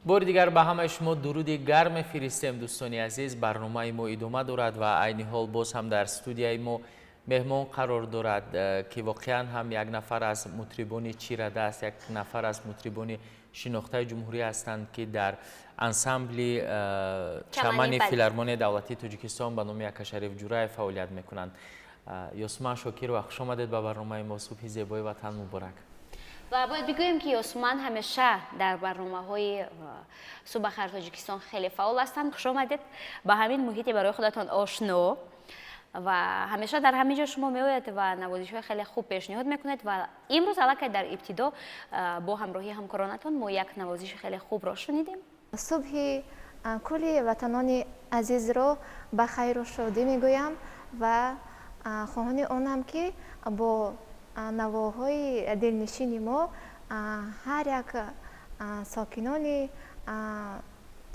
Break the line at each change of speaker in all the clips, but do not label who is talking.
Бори дигар ба ҳамаи шумо дуруди гарм мефиристем, дӯстони азиз. Барномаи мо идома дорад ва айни ҳол боз ҳам дар студияи мо меҳмон қарор дорад, ки воқеан ҳам як нафар аз мутрибони чирадаст, як нафар аз мутрибони шинохтаи ҷумҳурӣ ҳастанд, ки дар ансамбли Чамани филармонияи давлатии Тоҷикистон ба номи Акашариф Ҷураев фаъолият мекунанд. Ёсуман Шокирова, хуш омадед ба барномаи мо. Субҳи зебои ватан муборак.
Ва бояд бигӯем, ки Ёсуман ҳамеша дар барномаҳои «Субҳ бахайр, Тоҷикистон» хеле фаъол ҳастанд. Хуш омадед ба ҳамин муҳите барои худатон ошно ва ҳамеша дар ҳамин ҷо шумо меояд ва навозишҳои хеле хуб пешниҳод мекунед. Ва имрӯз аллакай дар ибтидо бо ҳамроҳии ҳамкоронатон мо як навозиши хеле хубро шунидем.
Субҳи кулли ватанони азизро ба хайру шодӣ мегӯям ва хоҳони онам, ки бо навоҳои дилнишини мо ҳар як сокинони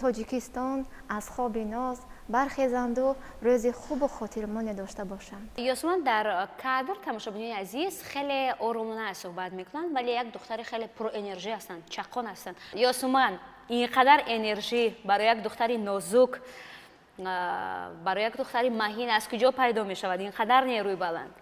Тоҷикистон аз хоби ноз бархезанду рӯзи хубу хотирмоне дошта бошанд.
Ёсуман дар кадр, тамошобинони азиз, хеле оромона суҳбат мекунанд, вале як духтари хеле пурэнержӣ ҳастанд, чаққон ҳастанд. Ёсуман, ин қадар энержӣ барои як духтари нозук, барои як духтари маҳин аз куҷо пайдо мешавад ин қадар нерӯи баланд?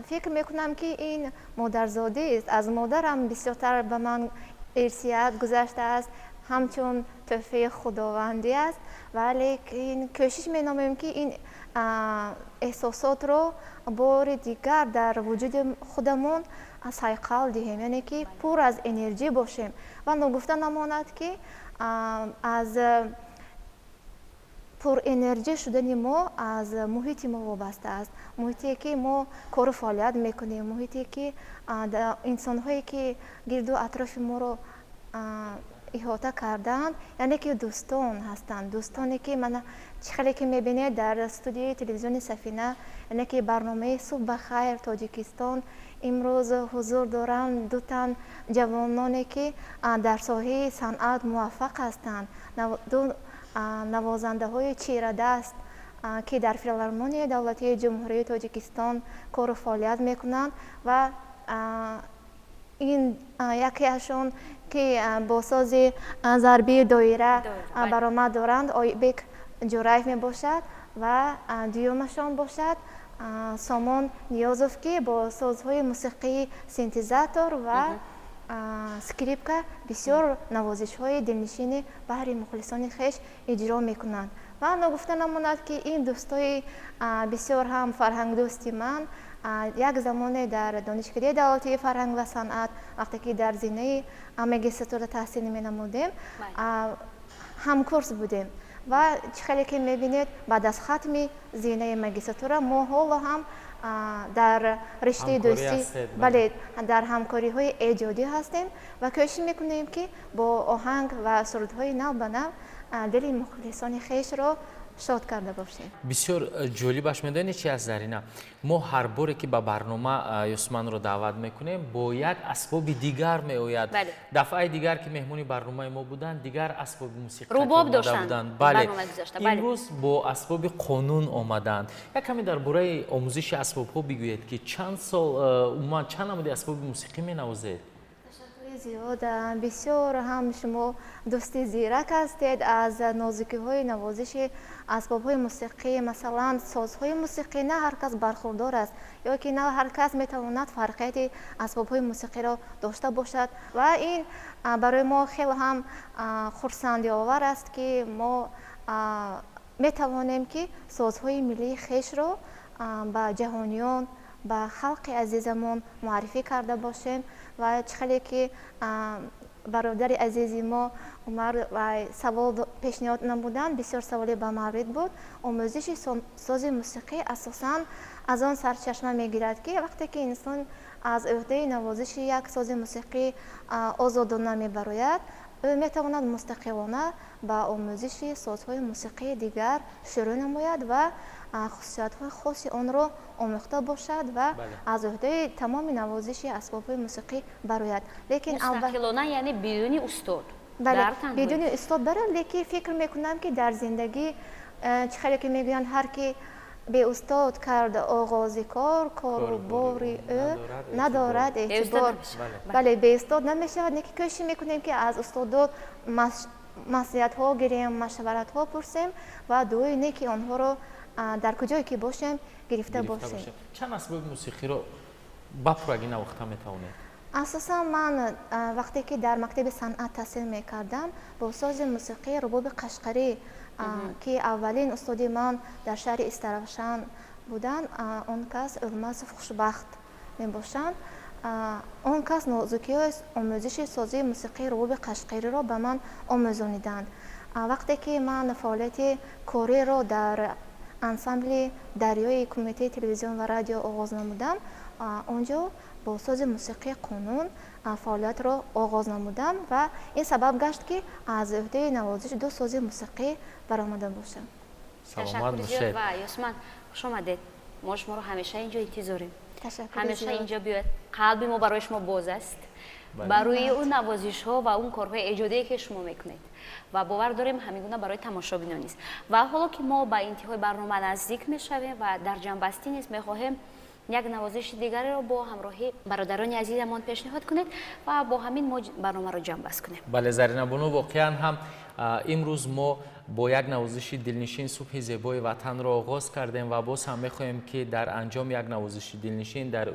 Фикр мекунам, ки ин модарзодист. Аз модарам бисёртар ба ман ирсият гузаштааст, ҳамчун тӯҳфаи худовандӣ аст. Валекин кӯшиш менамоем, ки ин эҳсосотро бори дигар дар вуҷуди худамон сайқал диҳем, яъне ки пур аз энерҷӣ бошем. Ва ногуфта намонад, ки аз пурэнерҷӣ шудани мо аз муҳити мо вобаста аст, муҳите, ки мо кору фаъолият мекунем, муҳите, ки инсонҳое, ки гирду атрофи моро иҳота кардаанд, яъне ки дӯстон ҳастанд. Дӯстоне, ки мана чӣ хеле ки мебинед, дар студияи телевизиони Сафина, яъне ки барномаи «Субҳ ба хайр, Тоҷикистон» имрӯз ҳузур доранд ду тан ҷавононе, ки дар соҳаи санъат муваффақ ҳастанд, ду навозандаҳои чирадаст, ки дар Филармонияи давлатии Ҷумҳурии Тоҷикистон кору фаъолият мекунанд. Ва ин якеашон, ки бо сози зарбии доира баромад доранд, Ойбек Ҷураев мебошад ва дуюмашон бошад Сомон Ниёзов, ки бо созҳои мусиқии синтезатор ва скрипка бисёр навозишҳои дилнишини баҳри мухлисони хеш иҷро мекунанд. Ва ногуфта намонад, ки ин дӯстои бисёр ҳам фарҳангдӯсти ман як замоне дар Донишкадаи давлатии фарҳанг ва санъат, вақте ки дар зинаи магистратура таҳсил менамудем, ҳамкурс будем. Ва чӣ хеле ки мебинед, баъд аз хатми зинаи магистратура мо ҳоло ҳам дар риштаи дӯстӣ, бале, дар ҳамкориҳои эҷодӣ ҳастем ва кӯшиш мекунем, ки бо оҳанг ва сурудҳои нав ба нав дили мухлисони хешро шод карда бошем.
Бисёр ҷолибаш медонед чи аст, Зарина? Мо ҳар боре, ки ба барнома Ёсуманро даъват мекунем, бо як асбоби дигар меояд. Дафъаи дигар, ки меҳмони барномаи мо буданд, дигар асбоби мусиқӣ
рубоб доштанд.
Бале, имрӯз бо асбоби қонун омаданд. Як каме дар бораи омӯзиши асбобҳо бигӯед, ки чанд сол, умуман чанд намуди асбоби мусиқӣ менавозед?
Зиёд. Бисёр ҳам шумо дӯсти зирак ҳастед. Аз нозукиҳои навозиши асбобҳои мусиқӣ, масалан созҳои мусиқӣ, на ҳар кас бархурдор аст ё ки на ҳар кас метавонад фарқияти асбобҳои мусиқиро дошта бошад. Ва ин барои мо хеле ҳам хурсандиовар аст, ки мо метавонем, ки созҳои миллии хешро ба ҷаҳониён, ба халқи азизамон муаррифӣ карда бошем. Ва чӣ хеле ки бародари азизи мо Умар савол пешниҳод намуданд, бисёр саволи бамаврид буд. Омӯзиши сози мусиқӣ асосан аз он сарчашма мегирад, ки вақте ки инсон аз ӯҳдаи навозиши як сози мусиқӣ озодона мебарояд, ӯ метавонад мустақилона ба омӯзиши созҳои мусиқии дигар шурӯъ намояд ва хусусиятҳои хоси онро омӯхта бошад ва аз ӯҳдаи тамоми навозиши асбобҳои мусиқӣ барояд.
Лекин мустақилона, яъне бидуни устод?
Бале, бидуни устод барад. Лекин фикр мекунам, ки дар зиндагӣ, чӣ хеле ки мегӯянд, ҳар ки беустод кард оғози кор, кору бори ӯ надорад эътибор. Бале, беустод намешавад, лекин кӯшиш мекунем, ки аз устодот Маслиҳатҳо гирем, машваратҳо пурсем ва дуои неки онҳоро дар куҷое ки бошем, гирифта бошем.
Чанд асбоби мусиқиро ба пуррагӣ навохта метавонед?
Асосан ман, вақте ки дар мактаби санъат таҳсил мекардам, бо сози мусиқии рубоби қашқарӣ, ки аввалин устоди ман дар шаҳри Истаравшан буданд, он кас Урмасов Хушбахт мебошанд, он кас нозукиҳои омӯзиши созии мусиқии рубоби қашқариро ба ман омӯзониданд. Вақте ки ман фаъолияти кориро дар ансамбли дарёи Кумитаи телевизион ва радио оғоз намудам, он ҷо бо сози мусиқии қонун фаъолиятро оғоз намудам ва ин сабаб гашт, ки аз ӯҳдаи навозиши ду сози мусиқӣ баромада бошам.
Саломат бошед.
Ва Ёсман, хуш омадед. Мо шуморо ҳамеша инҷо интизорем. Ҳамеша инҷо биёед, қалби мо барои шумо боз аст, барои он навозишҳо ва он корҳои эҷодие, ки шумо мекунед, ва бовар дорем, ҳамин гуна барои тамошобинон низ. Ва ҳоло ки мо ба интиҳои барнома наздик мешавем ва дар ҷамъбастӣ низ мехоҳем як навозиши дигареро бо ҳамроҳи бародарони азизамон пешниҳод кунед ва бо ҳамин мо барномаро ҷамъбаст кунем.
Бале, Заринабону, воқеан ҳам имрӯз мо бо як навозиши дилнишин субҳи зебои ватанро оғоз кардем ва боз ҳам мехоҳем, ки дар анҷом як навозиши дилнишин дар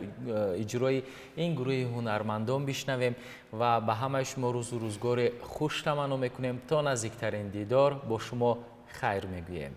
иҷрои ин гурӯҳи ҳунармандон бишнавем ва ба ҳамаи шумо рӯзу рӯзгори хуш таманно мекунем. То наздиктарин дидор бо шумо хайр мегӯем.